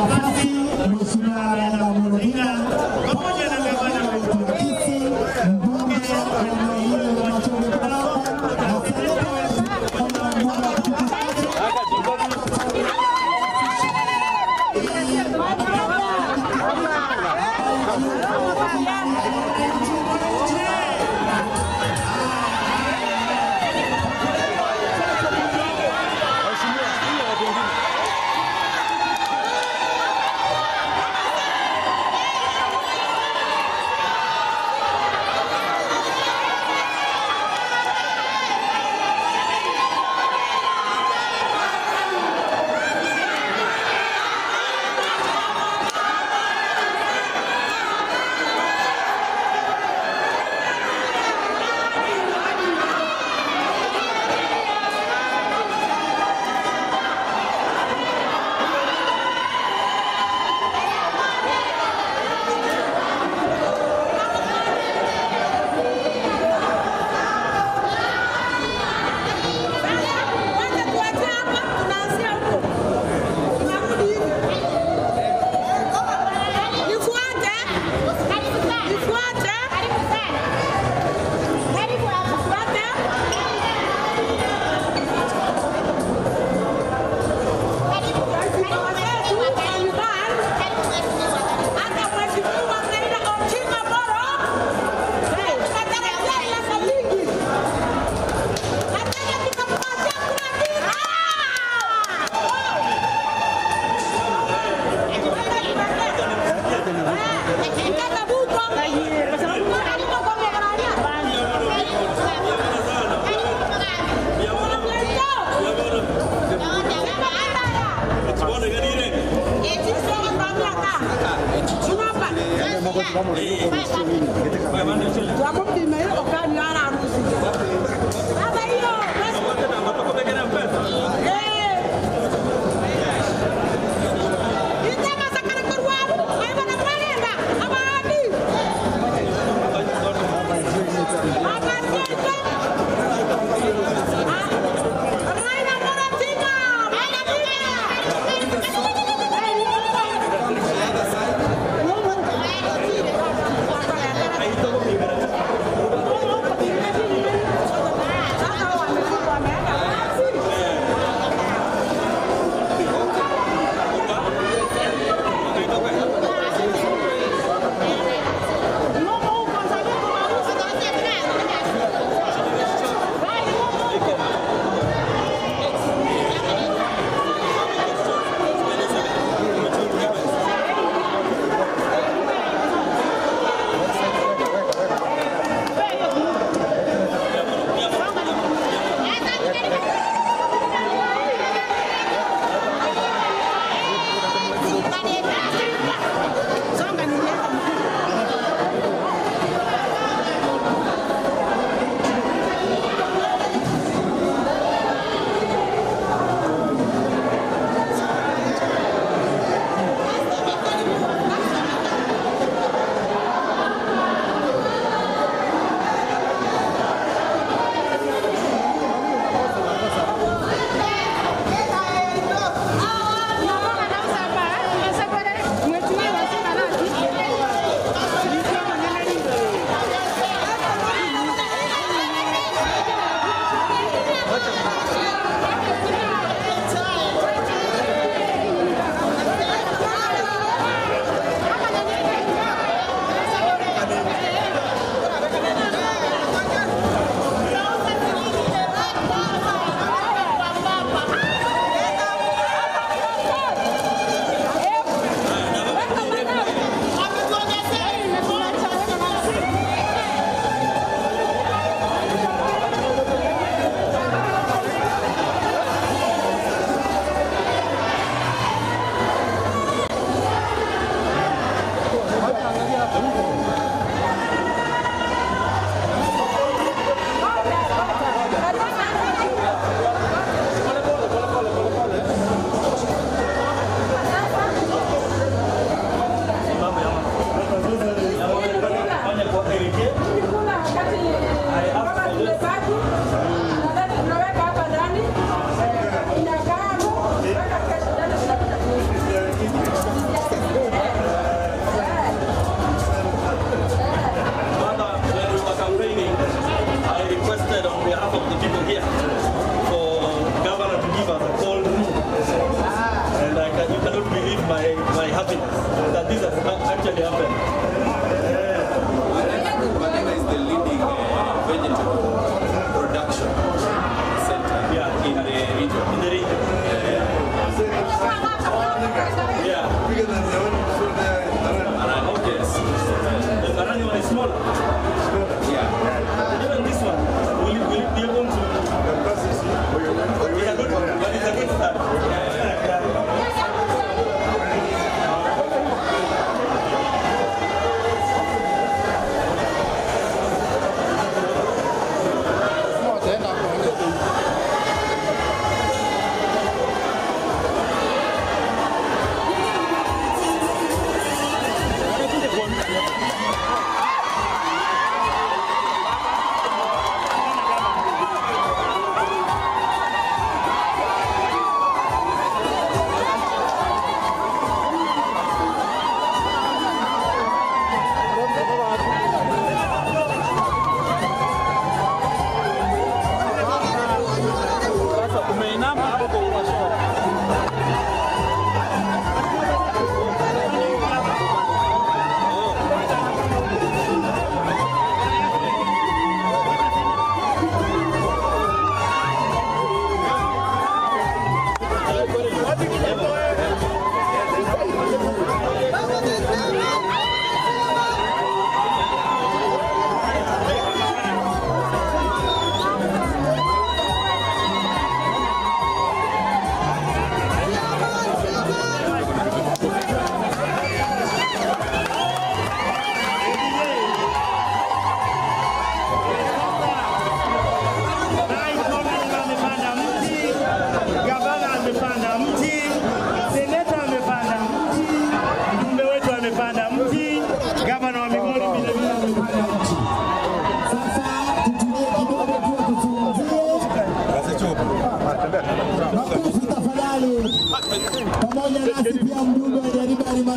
Mheshimiwa Raila Amolo Odinga pamoja na gavana wetu wa Kisii, mbunge wa eneo hili la Macholi Baraka na seneta wetu Thank you.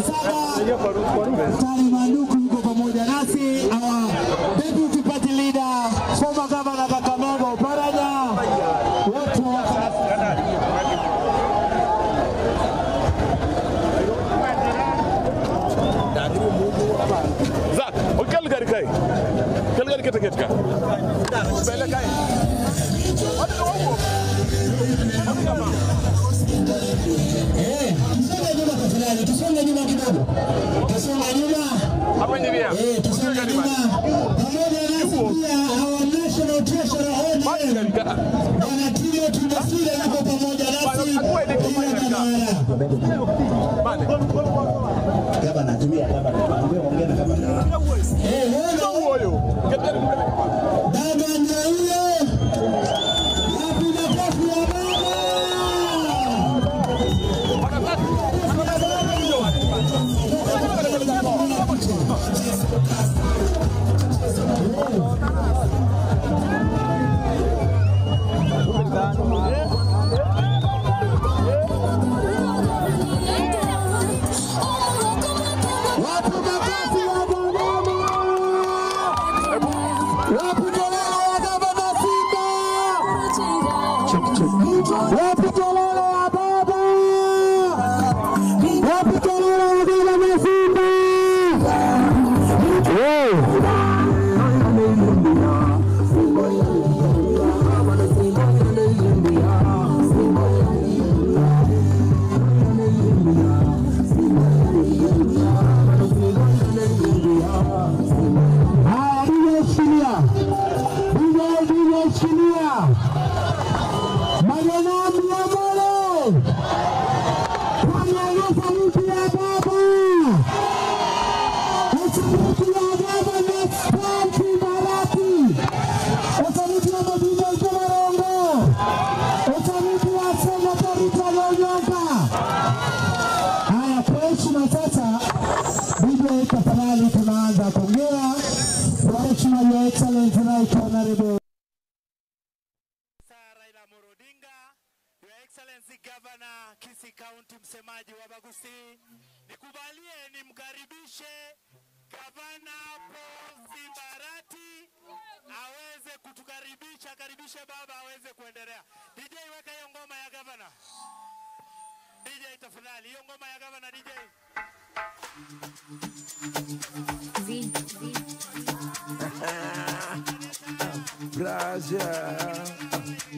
Masaba. Tari Manduku yuko pamoja nasi, our deputy party leader, former governor Kakamega Oparanya, wote wako Zak, okel gari kai. Kel gari kete kete ka. Bele kai. Tusonge nyuma tafadhali, tusonge nyuma kidogo. Tusonge nyuma. Hapa ni vya. Tusonge nyuma. Pamoja nasi pia our national treasurer ODM Bwana Timothy Masire yuko pamoja nasi. Gavana, tumia gavana. Ongea na gavana. Baba ndio huyo. Wapi makofi ya baba? Wapi makofi ya baba? Wapi kelele ya gavana Simba? Wapi kelele ya baba? Wapi kelele ya gavana Simba? Haya, DJ shikilia. DJ shikilia. Majenami ya Mole. Kwani saluti ya baba. Saluti ya baba na Stanti Barati. Saluti ya Madina Jomarongo. Saluti ya Senator Richard Onyonka. Haya, kwa heshima sasa, DJ tafadhali tunaanza kuongea. Kwa heshima Your Excellency Right Honorable Raila Amolo Odinga, Your Excellency Governor Kisii County, msemaji wa Bagusi, nikubalie nimkaribishe Gavana Paul Barati aweze kutukaribisha, karibishe baba aweze kuendelea. DJ, weka hiyo ngoma ya gavana. DJ tafadhali, hiyo ngoma ya gavana DJ. Braja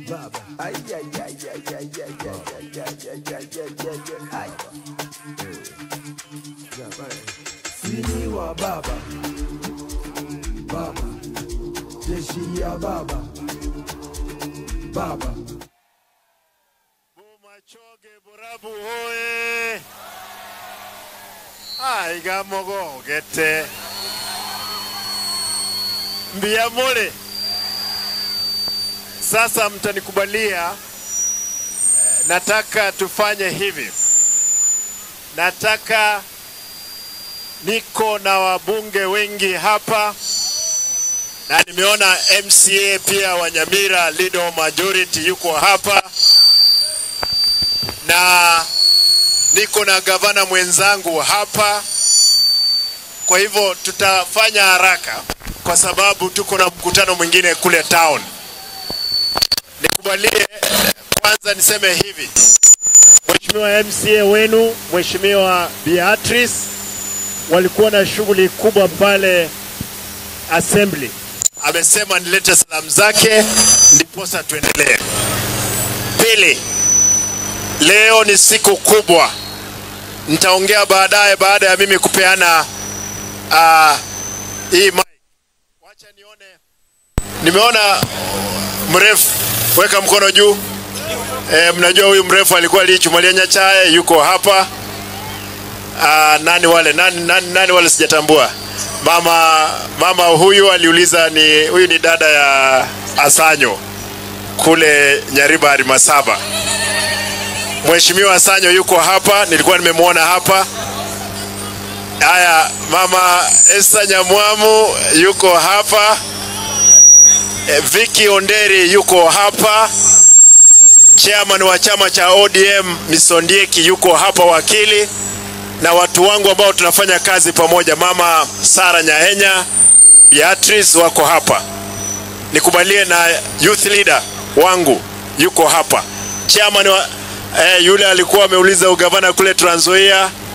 Baba. Ay ay ay ay ay ay ay ay ay ay ay ay ay ay. Sini wa baba. Baba. Jeshi ya baba. Baba. Bomachoge Borabu hoye. Aiga mogo gete. Mbiyamole. Sasa mtanikubalia, nataka tufanye hivi. Nataka, niko na wabunge wengi hapa na nimeona MCA pia wa Nyamira leader majority yuko hapa, na niko na gavana mwenzangu hapa. Kwa hivyo tutafanya haraka kwa sababu tuko na mkutano mwingine kule town. Nikubalie kwanza niseme hivi. Mheshimiwa MCA wenu, Mheshimiwa Beatrice, walikuwa na shughuli kubwa pale assembly. Amesema nilete salamu zake ndiposa tuendelee. Pili, leo ni siku kubwa. Nitaongea baadaye baada ya mimi kupeana hii mic. Wacha nione. Nimeona mrefu, weka mkono juu. Mnajua huyu mrefu alikuwa alichumalia Nyachae, yuko hapa. Nani wale? Nani wale sijatambua. Mama huyu aliuliza ni huyu ni dada ya Asanyo kule Nyaribari Masaba. Mheshimiwa Asanyo yuko hapa, nilikuwa nimemuona hapa. Haya, mama Esther Nyamwamu yuko hapa. Vicky Onderi yuko hapa. Chairman wa chama cha ODM Misondieki yuko hapa, wakili. na watu wangu ambao tunafanya kazi pamoja, Mama Sara Nyahenya, Beatrice wako hapa. Nikubalie na youth leader wangu yuko hapa, chairman wa, yule alikuwa ameuliza ugavana kule Trans Nzoia.